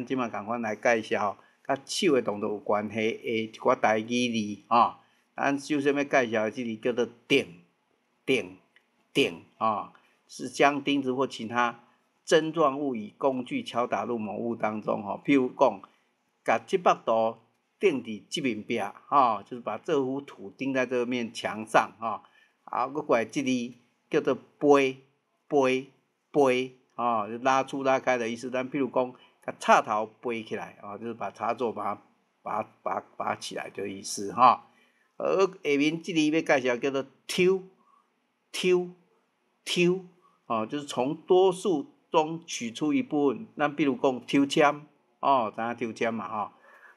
咱這馬仝款來介紹佮手的動作有關係的一寡台語字吼。咱首先欲介紹的這字叫做釘，釘，釘，吼，是將釘子或其他針狀物以工具敲打入某物當中，吼，譬如講，共這幅圖釘佇這面壁，吼，就是把這幅圖釘在這面牆上，吼。啊，閣過來這字叫做揹，揹，揹，吼，就拉出拉開的意思。咱譬如講，共插頭揹起來，啊，就是把插座把它拔拔拔起來的意思，吼。而下面這字欲介紹叫做抽，抽，抽，哦，就是從多數中取出一部分。咱比如講抽籤，哦，知影抽籤嘛，吼。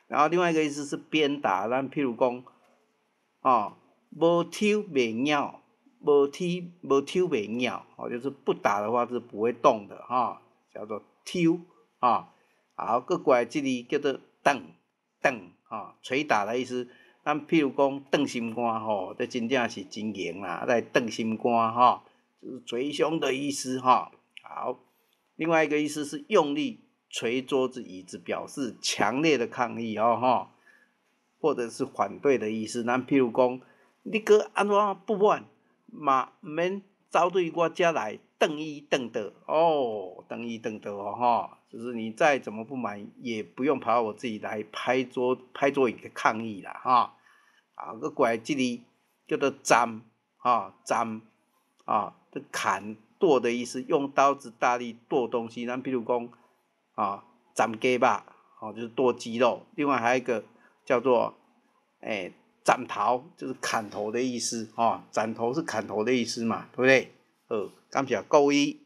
然後另外一個意思是鞭打，咱譬如講，哦，無抽袂拗，無踢無抽袂拗，哦，就是不打的話是不會動的，哈，叫做抽，啊。好，閣過來這字叫做頓，頓，吼，捶打的意思。咱譬如講，頓心肝吼，這真正是真硬啦，來頓心肝吼，就是捶胸的意思哈。好，另外一個意思是用力捶桌子、椅子，表示強烈的抗議哦，吼，或者是反對的意思。咱譬如講，你閣按怎不滿，嘛毋免走對我遮來頓伊頓倒哦，頓伊頓倒哦，吼，就是你再怎麼不滿，也不用跑到我這裡來拍桌椅抗議啦，哈。啊，閣過來這字叫做斬，吼，斬，啊，這砍剁的意思，用刀子大力剁東西。咱譬如講，啊，斬雞肉，哦，就是剁雞肉。另外還有一個叫做，斬頭，就是砍頭的意思，吼，斬頭是砍頭的意思嘛，對不對？好，感謝各位。